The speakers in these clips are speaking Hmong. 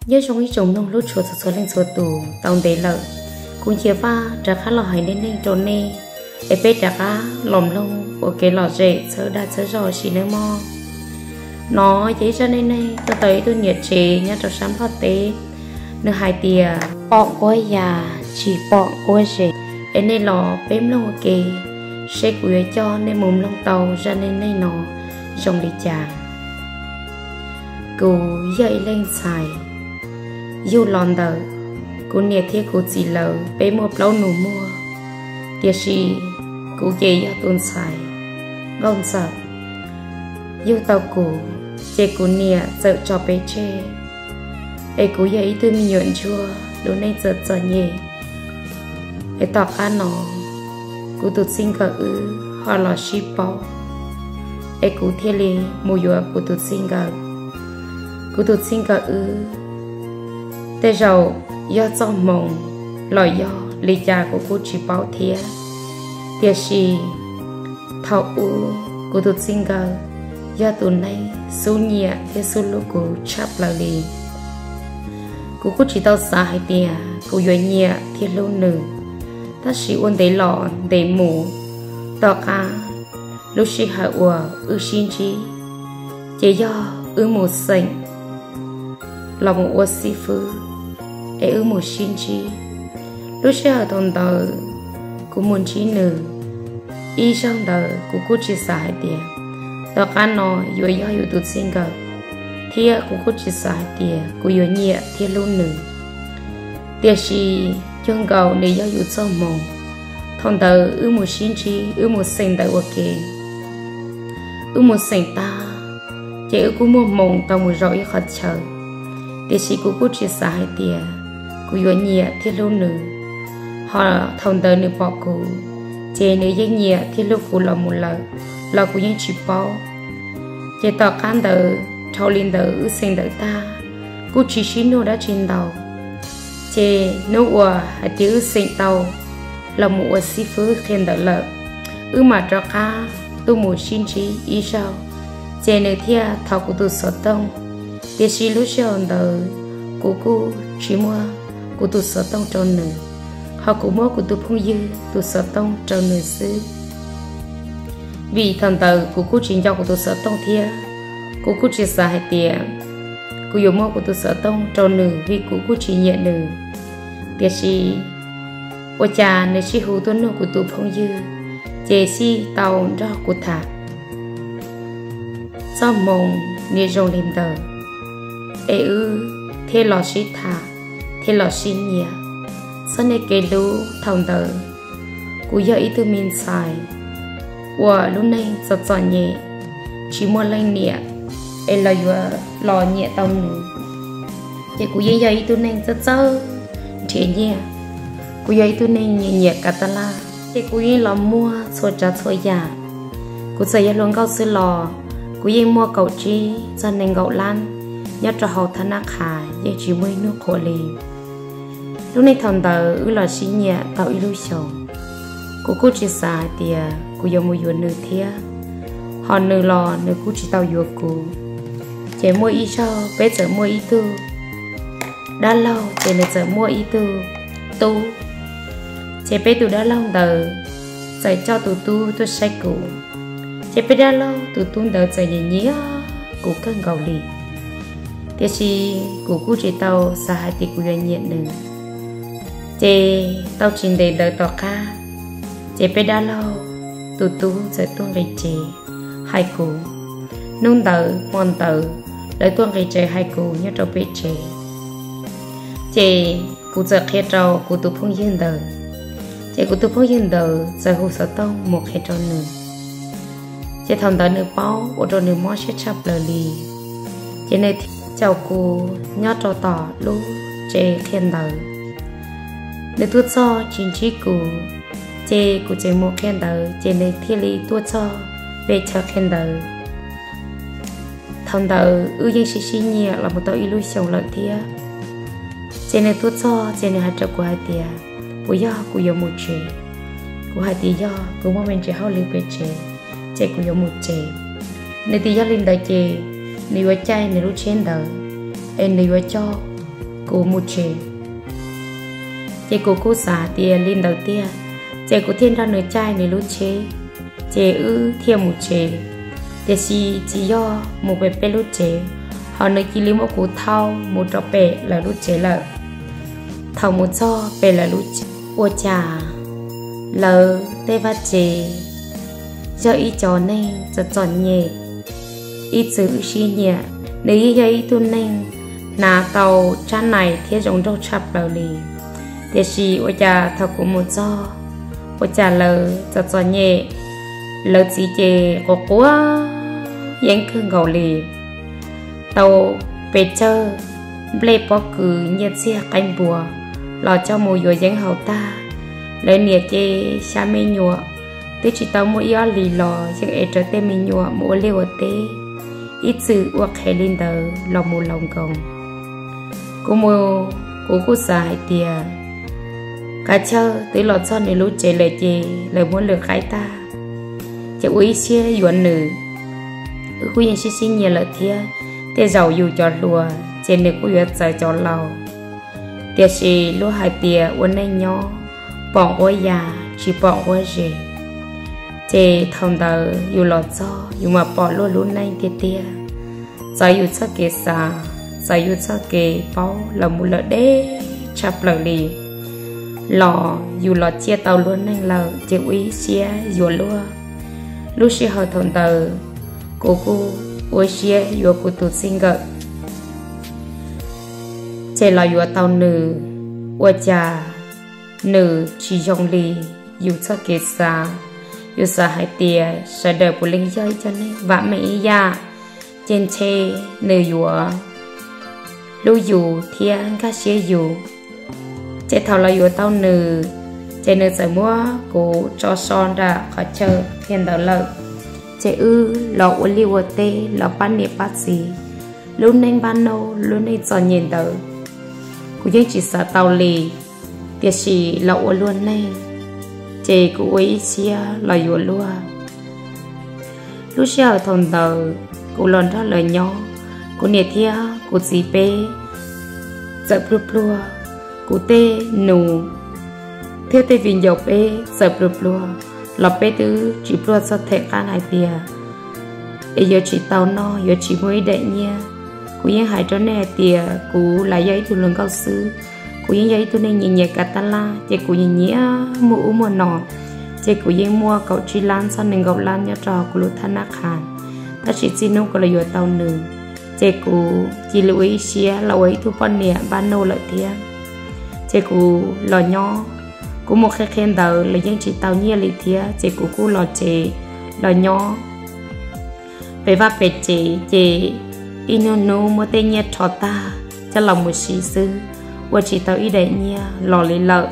Nyob zoo ib tsoom mloog hlub tshua txhua txhua leej txhua tus, tau ntev lawm, kuv Nchia Vaj rov qab los hais neej neej rau nej, es peb rov qab los mloog ua kev lom zem txhawb dag txhawb zog sim neej mog. No yog ib zaj neej neej tuaj tau ib tug niam tsev nyob rau sab Nplog teb, nws hais tias pom quab yas tsis pom quab zes. Es nej los peb mloog ua ke, seb kuv yuav coj nej mus mloog tau zaj neej neej no zoo li cas. Kuv yog ib leej ntxhais, yug los ntawm kuv niam thiab kuv txiv lawv peb muaj plaub nus muag, tiam sis kuv ces yog tus ntxhais nkauj ntxawm. Yug tau kuv, ces kuv niam txawm tso peb tseg, es kuv yog ib tug me nyuam ntsuag lub neej txom txom nyem. Es tom qab no kuv tus txij nkawm wb ho los sib paub, es kuv thiaj li mus yuav kuv tus txij nkawm. Kuv tus txij nkawm wb, tej zaum yog txoj hmoov los yog li cas kuv kuj tsis paub thiab, tiam sis thaum ub kuv tus txij nkawm yog tus neeg xub nyiam thiab xub hlub kuv tshaj plaws li. Kuv kuj tsis tau xav hais tias kuv yuav nyiam thiab hlub nws, tab sis ua ntev los ntev mus, tom qab lub sij hawm uas wb sib ntsib, ces yog wb mus xeem los mus ua xib fwb, es wb mus sib ntsib. Lub sij hawm thaum ntawd kuv mus ntsib nws, ib zaug ntawd kuv kuj tsis xav hais tias tom qab no yuav yog yus tus txij nkawm, thiab kuv kuj tsis xav hais tias kuv yuav nyiam thiab hlub nws. Tiam sis cuag nkaus nws yog yus txoj hmoov. Thaum ntawd wb mus sib ntsib, wb mus xeem ntawv ua ke, wb mus xeem tag, ces wb kuj muaj hmoo tau mus zaum ib qhov chaw, tiam sis kuv kuj tsis xav hais tias kuv yuav nyiam thiab hlub nws. Ho thaum ntawd nws pom kuv, ces nws yeej nyiam thiab hlub kuv los mus lawm, los kuv yeej tsis paub. Ces tom qab ntawd dhau li ntawd wb xeem ntawv tag, kuj tsis sib nug dab tsi ntau. Ces hnub uas hais tias wb xeem tau los mus ua xib fwb qhia ntawv lawm, wb mam rov qab tuaj mus sib ntsib ib zaug, ces nws thiaj thov kuv tus xov tooj. Tiam sis lub sij hawm ntawd kuv kuj tsis muab kuv tus xov tooj rau nws, ho kuv muab kuv tus phooj ywg tus xov tooj rau nws xwb. Vim thaum ntawd kuv kuj tsis nco kuv tus xov tooj thiab, kuv kuj tsis xav hais tias kuv yuav muab kuv tus xov tooj rau nws vim kuv kuj tsis nyiam nws. Tiam sis ua cas nws sib hu tuaj nug kuv tus phooj ywg, ces sib tau nrog kuv tham. Txoj hmoo nws zoo li ntawd, es wb thiaj los sib tham, thiaj los sib nyiam. Txoj niag kev hlub thaum ntawd, kuv yog ib tug me ntxhais uas lub neej txom txom nyem, tsis muaj leej niam es los yuav los nyiam tau nws. Ces kuv yeej yog ib tug neeg txawj txawj nrhiav nyiaj, kuv yog ib tug neeg nyiam nyiam kav tab laj, ces kuv yeej los muag txhua tsav txhua yam. Kuv txawm yog hluas nkauj xwb los kuv yeej muaj kaum tsib txog nees nkaum lab nyob rau hauv thab nab qhas, yeej tsis muaj ib hnub qhuav li. Lub neej thaum ntawd wb los sib nyiam tau ib lub xyoos, kuv kuj tsis xav hais tias kuv yuav mus yuav nws thiab, ho nws los nws kuj tsis tau yuav kuv. Ces muaj ib zaug peb txawm muaj ib tug dab laug, ces nws txawm muaj ib tug tub. Ces peb tus dab laug ntawd txawm coj tus tub tuaj saib kuv, ces peb dab laug tus tub ntawd txawm nyiam nyiam kuv kawg nkaus li. Tiam sis kuv kuj tsis tau xav hais tias kuv yuav nyiam nws. Ces tau tsis ntev ntawd tom qab, ces peb dab laug tus tub txawm tuaj nqis tsev hais kuv. Hnub ntawd hmo ntawd lawv tuaj nqis tsev hais kuv nyob rau pem tsev. Ces kuv txawm qhia rau kuv tus phooj ywg ntawd, ces kuv tus phooj ywg ntawd txawm hu xov tooj mus qhia rau nws. Ces thaum ntawd nws paub ua rau nws mob siab tshaj plaws li, ces nws thiaj caum kuv nyob rau tom lub tsev qhia ntawv. Nws tuaj txog tsis ntsib kuv, ces kuv tseem mus qhia ntawv, ces nws thiaj li tuaj txog pem chaw qhia ntawv. Thaum ntawd wb yeej sib sib nyiam los mus tau ib lub xyoos lawm thiab. Ces nws tuaj txog ces nws hais rau kuv hais tias, puas yog kuv yuav mus tsev? Kuv hais tias yog, kuv muaj me ntsis hauj lwm pem tsev, ces kuv yuav mus tsev. Nws tias yog li ntawd ces nws yuav caij nws lub tsheb ntawd, es nws yuav coj kuv mus tsev. Ces kuv kuj xav hais tias li ntawd tiag, ces kuv thiaj nrog nws caij nws lub tsheb, ces wb thiaj mus tsev. Tiam sis tsis yog mus pem peb lub tsev, ho nws cia li muab kuv thauj mus rau pem lawv lub tsev lawm. Thaum mus txog pem lawv lub tsev, ua cas lawv tej vaj tsev yog ib cov neeg txom txom nyem, ib txwm wb siab nyiam. Nws yeej yog ib tug neeg hnav tau tsab nais thiab zoo nraug tshaj plaws li. Tiam sis ua cas thaum kuv mus txog, ua cas lawv txom txom nyem, lawv txiv ces quav quav yeeb kawg nkaus li. Tau pes tsawg nplej pob kws nyiaj txiag qaib npua los coj mus yuav yeeb haus tag, lawv niam ces xyab me nyuam twb tsis tau muaj ib ob hlis los yeej ev rawv tej me nyuam mus ua liaj ua teb, ib txwm ua qhev li ntawd los mus laus nkoos. Kuv mus, kuv kuj xav hais tias kav chawj twb los txog nws lub tsev lawm ces lawv muab lwm qaib tag, ces ua ib siab yuav nws. Wb kuj yeej sib sib nyiam lawm thiab, tej zaum yus cov hluas ces nws kuj yuav txawv cov laus. Tiam sis luag hais tias ua neej nyob pom nquab ya, tsis pom nquab zes. Ces thaum ntawd yus los txog yus mam pom luag lub neej tiag tiag. Txawv yus txoj kev xav, txawv yus txoj kev paub los mus lawm deb tshaj plaws li, los yus los ciaj tau luag neej lawm ces ua ib siab yuav luag. Lub sij hawm thaum ntawd kuv kuj ua siab yuav kuv tus txij nkawm, ces los yuav tau nws. Ua cas nws tsis zoo li yus txoj kev xav. Yus xav hais tias sawv daws puav leej yog ib co neeg vam meej ib yam, ces ntshe nws yuav hlub yus thiab nkag siab yus. Ces thaum los yuav tau nws, ces nws txawm muab kuv tso so nram qhov chaw qhia ntawv lawm, ces wb los ua liaj ua teb los pab niam pab txiv. Lub neej npaj nauj lub neej txom nyem ntawd kuv yeej tsis xav tau li, tiam sis los ua luag neeg, ces kuv ua ib siab los yuav luag. Lub sij hawm thaum ntawd kuv los nrog lawv nyob, kuv niam thiab kuv txiv peb txawm pluag pluag, kuv tej nus thiab tej viv ncaus peb txawm pluag pluag, los peb twb tsis pluag txog theem qab hais tias es yuav tsis tau noj, yuav tsis muaj ib daim nyiaj. Kuv yeej hais rau nej hais tias kuv lam yog ib tug hluas nkauj xwb, kuv yeej yog ib tug neeg nyiam nyiam kav tab laj, ces kuv nyiam nyiam muaj ub muaj no, ces kuv yeej muaj kaum tsib lab txog nees nkaum lab nyob rau kuv lub thab nab qha. Tab sis txij hnub kuv los yuav tau nws, ces kuv cia li ua ib siab los ua ib tug poj niam npaj nauj lawm thiab. Ces kuv los nyob, kuv mus qhia qhia ntawv los yeej tsis tau nyiaj li thiab, ces kuv kuj los tsev los nyob pem vaj pem tsev, ces ib hnub hnub muab tej nyiaj rho tag coj los mus siv xwb, ua tsis tau ib daim nyiaj los li lawm.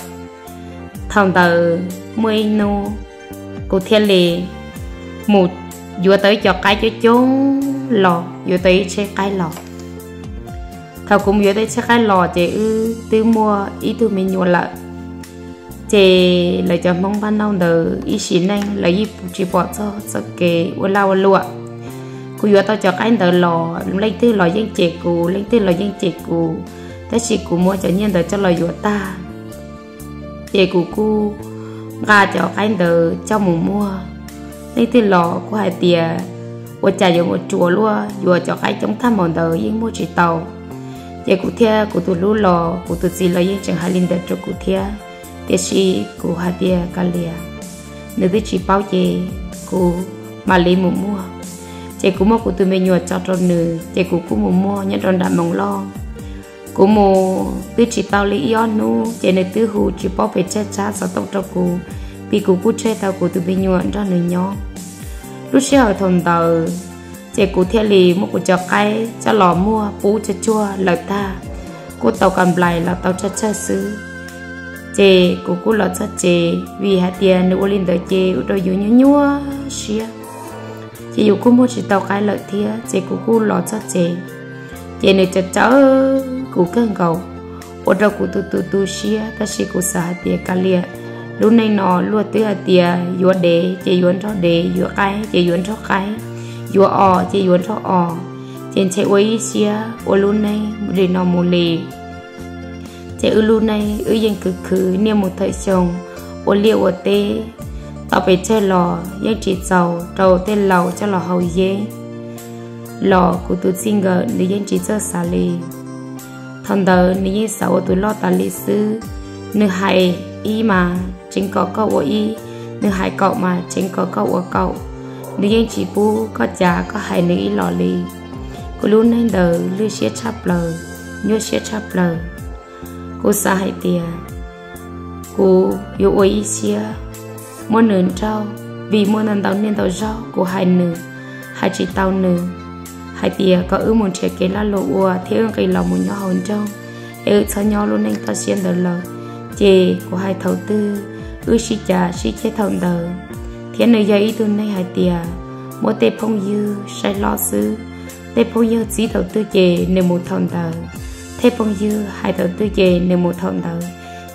Thaum ntawd muaj ib hnub kuv thiaj li mus yuav tau ib co qaib coob coob los, yuav tau ib tsheb qaib los. Thaum kuv mus yuav tau ib tsheb qaib los ces wb twb muaj ib tug me nyuam lawm. Ces lawv cov Hmoob npaj nauj ntawd ib sim neej lawv yeej tsis pom txog txoj kev ua lag ua luam. Kuv yuav tau cov qaib ntawd los leej twg los yeej cem kuv, leej twg los yeej cem kuv, tab sis kuv muab cov nyiaj ntawd coj los yuav tag, ces kuv kuj nqa cov qaib ntawd coj mus muag. Leej twg los kuj hais tias ua cas yuav mus ruam luaj, yuav cov qaib coob tag npaum ntawd yeej muag tsis tau. Ces kuv thiab kuv tus hlub los kuv tus txiv los yeej tseem hais li ntawd rau kuv thiab, tiam sis kuv hais tias kav liam, nws twb tsis paub ces kuv mam li mus muag. Ces kuv muab kuv tus me nyuam tso rau nws, ces kuv kuj mus muag nyob rau nram Moos Loj. Kuv mus twb tsis tau li ib ob hnub ces nws twb hu tsis paub pes tsawg tsab xov tooj rau kuv, vim kuv kuj tseg tau kuv tus me nyuam nrog nws nyob. Lub sij hawm thaum ntawd, ces kuv thiaj li muab kuv cov qaib coj los muag pub tsuag tsuag lawm tag, kuj tau kas nplais los tau tsawg tsawg xwb. Ces kuv kuj los txog tsev, vim hais tias nws ua li ntawd ces ua rau yus nyuaj nyuaj siab, ces yus kuj muag tsis tau qaib lawm thiab, ces kuv kuj los txog tsev. Ces nws cav caw kuv kawg nkaus, ua rau kuv tu tu tu siab, tab sis kuv xav hais tias kav liam, lub neej no luag twb hais tias yuav dev ces yuav nrog dev, yuav qaib ces yuav nrog qaib, yuav os ces yuav nrog os, ces ntshe ua ib siab ua lub neej li no mus li. Ces wb lub neej wb yeej khwv khwv niaj mus thawm xyoo, ua liaj ua teb, tau pes tsawg los yeej tsis txaus rau tej laus coj los haus yeeb los kuv tus txij nkawm nws yeej tsis txawj xav li. Thaum ntawd nws yeej xav ua tus loj tas li xwb. Nws hais ib mas tseev kom koj ua ib, nws hais kaum mas tseev kom koj ua kaum. Nws yeej tsis pub koj cav koj hais nws ib los li. Kuv lub neej ntawd lwj siab tshaj plaws, nyuaj siab tshaj plaws. Kuv xav hais tias kuv yuav ua ib siab muab nws nrauj, vim muaj ntau ntau niaj ntau zaug kuv hais nws, hais tsis tau nws, hais tias kom wb mus nrhiav kev lag luam ua thiab wb nqis los mus nyob hauv nroog, es wb txhob nyob lub neej toj siab ntawd lawm. Ces kuv hais thaum twg wb sib cav sib ceg thaum ntawd. Thiab nws yog ib tug neeg hais tias muab tej phooj ywg saib hlob xwb, tej phooj ywg txib thaum twg ces nws mus thaum ntawd, tej phooj ywg hais thaum twg ces nws mus thaum ntawd.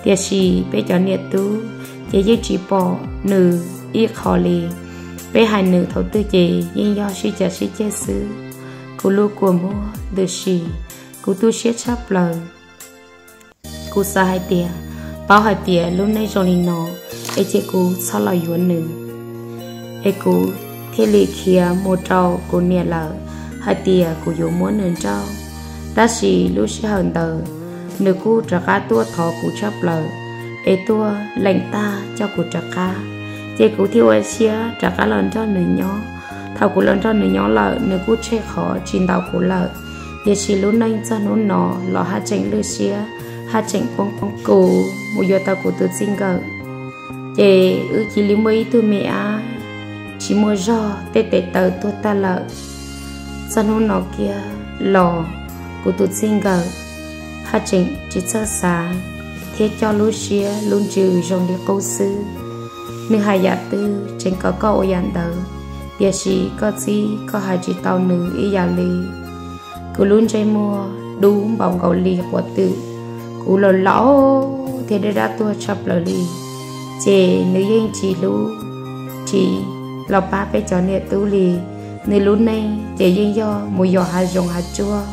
Tiam sis peb cov niam tub ces yeej tsis pom nws ib qho li. Peb hais nws thaum twg ces yeej yog sib cav sib ceg xwb. Kuv lub kua muag ntws si, kuv tu siab tshaj plaws. Kuv xav hais tias, paub hais tias lub neej zoo li no, es cia kuv txhob los yuav nws. Es kuv thiaj li khiav mus rau kuv niam lawm hais tias kuv yuav muab nws nrauj. Tab sis lub sij hawm ntawd nws kuj rov qab tuaj thov kuv tshaj plaws, es tuaj lees tag coj kuv rov qab. Ces kuv thiaj ua siab rov qab los nrog nws nyob. Thaum kuv los nrog nws nyob lawm nws kuj tseg qhov tsis ntaus kuv lawm. Tiam sis lub neej txog hnub no los haj tseem lwj siab, haj tseem poob poob. Kuv mus yuav tau kuv tus txij nkawm, ces wb cia li muaj ib tug me ab tsis muaj zog, tej tes taw tuag tag lawm. Txog hnub no kiag los kuv tus txij nkawm haj tseem tsis txawj xav thiab coj lub siab lub ntsws zoo li qub xwb. Nws hais yam twg tseev kom koj ua yam ntawd, tiam sis koj txib koj hais tsis tau nws ib yam li. Kuv lub ntsej muag dub npaum nkaus li quav twm, kuv laus laus thiab daj daj tuag tshaj plaws li. Ces nws yeej tsis hlub, tsis los pab peb cov niam tub li. Nws lub neej ces yeej yog mus yos hav zoov hav tsuag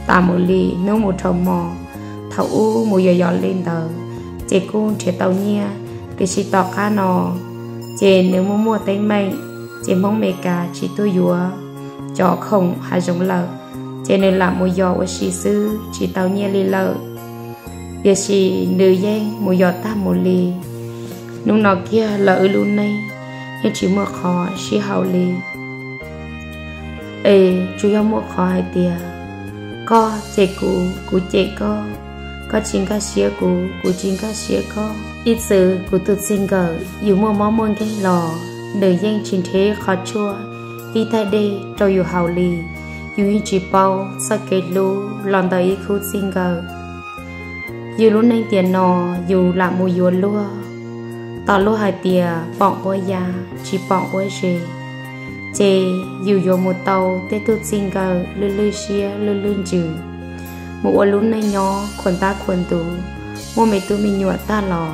tas mus li hnub mus dhau hmo. Thaum ub mus yos yos li ntawd ces kuj nrhiav tau nyiaj, tiam sis tom qab no ces nws muaj muaj teeb meem, ces Hmoob Meskas tsis tuaj yuav cov khoom hav zoov lawm, ces nws lam mus yos ua si xwb tsis tau nyiaj li lawm. Tiam sis nws yeej mus yos tag mus li. Hnub no kiag los wb lub neej yeej tsis muaj qhov sib haum li. Es tsuas yog muaj qhov hais tias koj cem kuv, kuv cem koj, koj tsis nkag siab kuv, kuv tsis nkag siab koj. Ib txwm kuv tus txij nkawm yus muaj mob muaj nkeeg los nws yeej tsis nrhiav qhov tshuaj ib taig dej rau yus haus li. Yus yeej tsis paub txoj kev hlub los ntawm ib khub txij nkawm. Yus lub neej tiam no yus lam mus yuav luag, tos luag hais tias pom quab ya, tsis pom quab ze. Ces yus yuav mus tau tej tug txij nkawm lwj lwj siab lwj lwj ntsws, mus ua lub neej nyob khuam ntab khuam ntuv, muaj me tub me nyuam tag los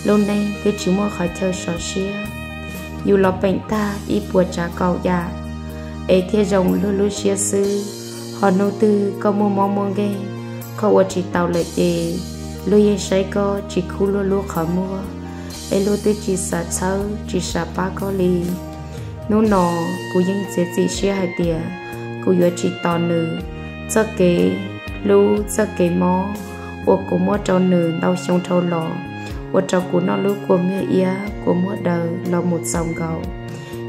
lub neej twb tsis muaj qhov chaw sov siab. Yus los peem tag ib puas tsav kaum yam, es thiaj zoo luag lub siab xwb. Ho hnub twg koj muaj mob muaj nkeeg, koj ua tsis tau lawm ces luag yeej saib koj tsis khub luag lub qhov muag, es luag twb tsis xav txhawb tsis xav pab koj li. Hnub no kuv yeej txiav txim siab hais tias kuv yuav tsis tos nws. Txoj kev hlub txoj kev mob uas kuv muab rau nws ntau xyoo dhau los, ua rau kuv noj lub kua muag iab kua muag daw los mus txaus nkaus,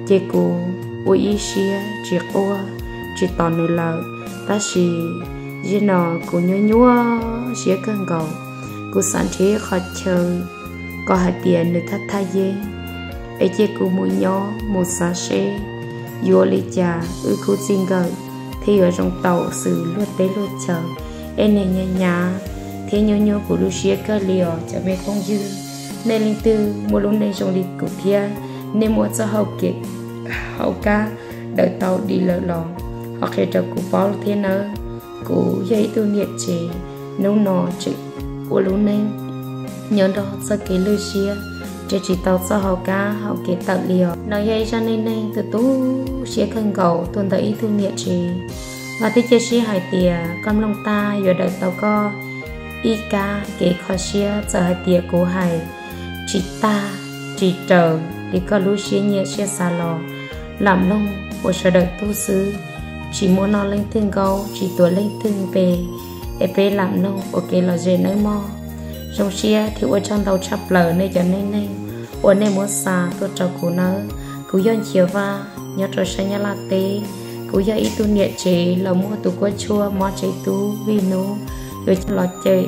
ces kuv ua ib siab tsis quaj tsis tos nws lawm. Tab sis zaum no kuv nyuaj nyuaj siab kawg nkaus. Kuv xav nrhiav qhov chaw kom hais tias nws thaj thaj yeeb, es cia kuv mus nyob mus xav seb yuav li cas wb khub txij nkawm thiaj yuav zoo tau xws luag teb luag chaw. Es niaj hnub hnyav thiab nyuaj nyuaj kuv lub siab kawg li os cov me phooj ywg. Nej leej twg muaj lub neej zoo li kuv thiab, nej muaj txoj hau kev hau kab daws tau dim lawm los ho qhia rau kuv paub thiab nawb. Kuv yog ib tug niam tsev, hnub no tseem ua lub neej nyob nrog txoj kev lwj siab, nrhiav tsis tau txoj hau kab hau kev tawm li os. No yog ib zaj neej neeg tu tu siab kawg nkaus tuaj ntawm ib tug niam tsev. Vam thiab cia siab hais tias koj mloog tag yuav daws tau koj ib kab kev kho siab. Txawm hais tias kuv hais tsis tag tsis raws li koj lub siab nyiam siab xav los lam mloog ua sawv daws tub xwb, tsis muaj noj leej twg nkaub, tsis tuav leej twg npe, es peb lam mloog ua kev lom zem nawb mog. Zoo siab thiab ua tsaug ntau tshaj plaws nej cov neej neeg uas nej muab xa tuaj rau kuv nawb. Kuv yog Nchias Vaj nyob rau sab Nyab Laj teb. Kuv yog ib tug niam tsev los muaj tus kuab tshuaj mob tsev tub. Vim hnub yuav coj los cawm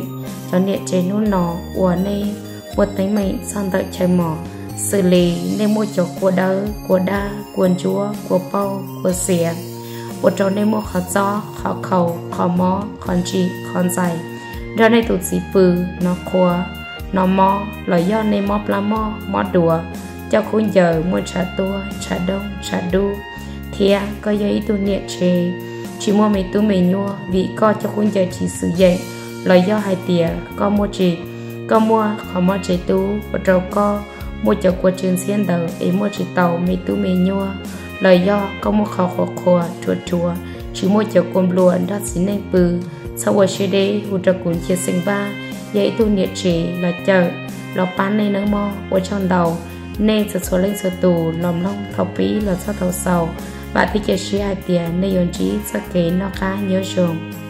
cov niam tsev hnub no uas nej muaj teeb meem txog ntawm chaw mos, xws li nej muaj cov kua dawb, kua daj, kua ntsuab, kua pauj, kua xiav, ua rau nej muaj qhov txob, qhov khaus, qhov mob, qhov ntsim, qhov ntxais, nrog nej tus txiv pw, hnov qhuav, hnov mob, los yog nej mob plab mog, mob duav, coj khaub ncaws muaj ntshav tuaj, ntshav doog, ntshav dub, thiab koj yog ib tug niam tsev tsis muaj me tub me nyuam vim koj coj khaub ncaws tsis xwm yeem, los yog hais tias koj muaj tsis, koj muaj qhov mob tsev tub ua rau koj muaj cov kua tsw ntxhiab ntawd es muaj tsis tau me tub me nyuam, los yog koj muaj qhov qhuav qhuas rhuav rhuav, tsis muaj cov kua nplua nrog txiv neej pw, txhob ua siab deb, hu rau kuv Nchias Xeem Vaj, yog ib tug niam tsev los cawm, los pab nej nawb mog. Ua tsaug ntau. Nej txhua txhua leej txhua tus los mloog thaum pib los txog thaum xaus, vam thiab cia siab hais tias nej yuav ntsib txoj kev noj qab nyob zoo.